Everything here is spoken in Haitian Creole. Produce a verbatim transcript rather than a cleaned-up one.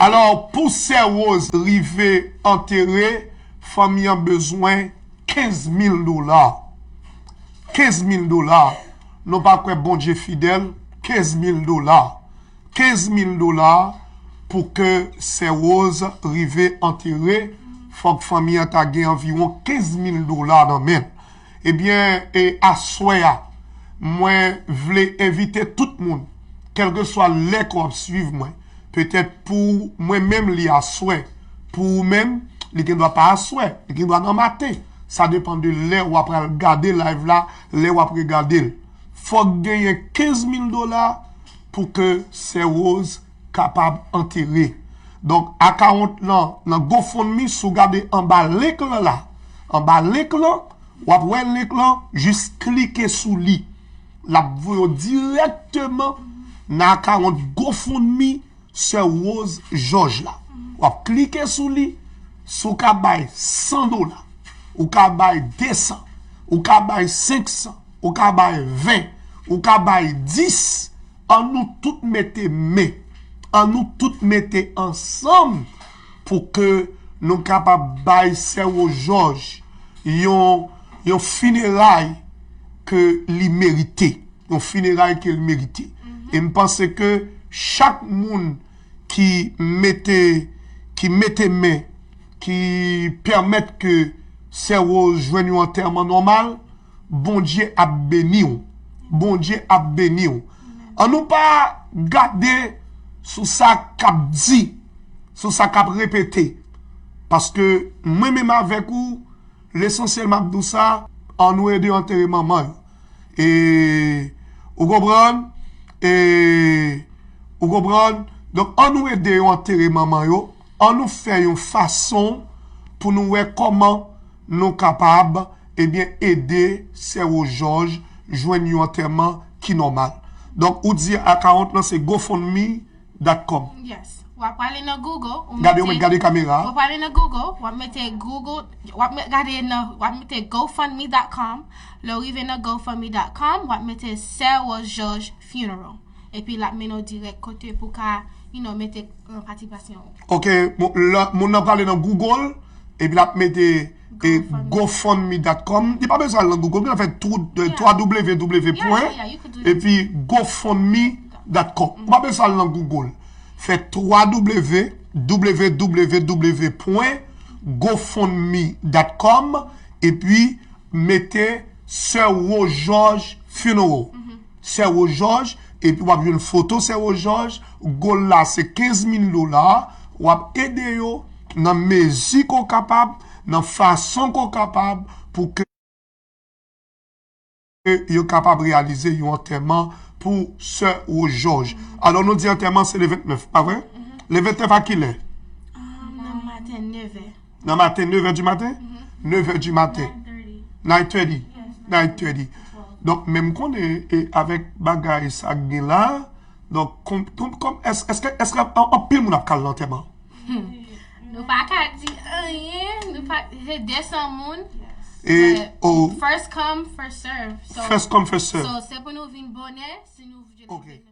Alò, pou sè Rose rive antere, fanmi an bezwen kenz mil dola. Kenz mil dola. Nou pa kwè Bondye fidèl, kenz mil dola. Kenz mil dola pou ke sè Rose rive antere, fòk fanmi an ta gen anviwon kenz mil dola nan men l. Ebyen, e aswè a, mwen vle envite tout moun, kèlkeswa lè ke w ap swiv mwen, petèt pou mwen menm li aswè, pou ou menm, li gendwa pa aswè, li gendwa nan maten. Sa depann de lè w ap pral gade live la, lè w ap regade l. Fòk genyen kenz mil dola pou ke sè Rose kapab antere. Donk, akawont lan nan GoFundMe, si w gade anba link lan la, anba link lan, w ap wè link lan, jis klike sou li. L ap voye w dirèkteman nan akawont GoFundMe sè Rose Georges la. W ap klike sou li, si w ka bay san dola, ou ka bay de san, ou ka bay senk san, ou ka bay ven, ou ka bay dis, an nou tout mete men, an nou tout mete ansanm pou ke nou kapab bay sè Rose Georges yon, yon fineray ke li merite, yon fineray ke li merite. E m panse ke chak moun ki mete, ki mete men, ki pèmèt ke sè Rose jwenn yon antèman nòmal, Bondye ap beni w. Bondye ap beni w. An nou pa gade sou sa k ap di, sou sa k ap repete. Paske mwen menm avèk ou, lesansyèl m ap di w sa, an nou ede antere manman yo. E, ou konprann? E, ou konprann? Donk, an nou ede yo antere manman yo, an nou fè yon fason pou nou wè kòman nou kapab, ebyen, ede sè Rose Georges jwenn yon antèman ki nòmal. Donk, ou di akawont lan se GoFundMe dot com. Yes. W ap prale nan Google, ou Gade, ou mete, mèt gade kamera. W ap prale nan Google, w ap mete Google, w ap met, gade nan, w ap mete gofundme dot com. Lè w rive nan gofundme dot com, w ap mete Sè Rose Georges Funeral. Epi l ap mennen w dirèk kote pou ka, you know, mete, euh, patisipasyon ou. Ok, bon, la, moun nan prale nan Google, epi l ap mete, e, gofundme dot com. Li pa bezwen al nan Google, li fè tou, euh, Yeah. W W W Yeah, pwen, yeah, you could do that. Epi gofundme dot com. Ou pa bezwen al nan Google. Fè w w w pwen gofundme dot com, epi mete Sè Rose Georges Funeral. Sè Rose Georges, epi w ap jwenn foto Sè Rose Georges, goal la se kenz mil dola, w ap ede yo nan mezi ke w kapab, nan fason ke w kapab, pou ke yo kapab reyalize yon antèman pou Sè Rose Georges. Alò, nou di antèman se le vennèf, pa vre? Le vennèf a kilè? Um, nan maten, nèf è. Nan maten, nèf è di maten? Nèf è di maten. Nine thirty. Nine thirty. Yes, nine thirty. Donk, men m konnen, e, avèk bagay sa k gen la, donk, kòm, kòm, kòm, èske, èske, èske an, anpil moun ap ka al nan antèman? Hmm. Nou pa ka di anyen, nou pa, se de san moun. E, but oh, first come, first serve. So, first come, first serve. So, se pou nou vin bonè, si nou vle Ok.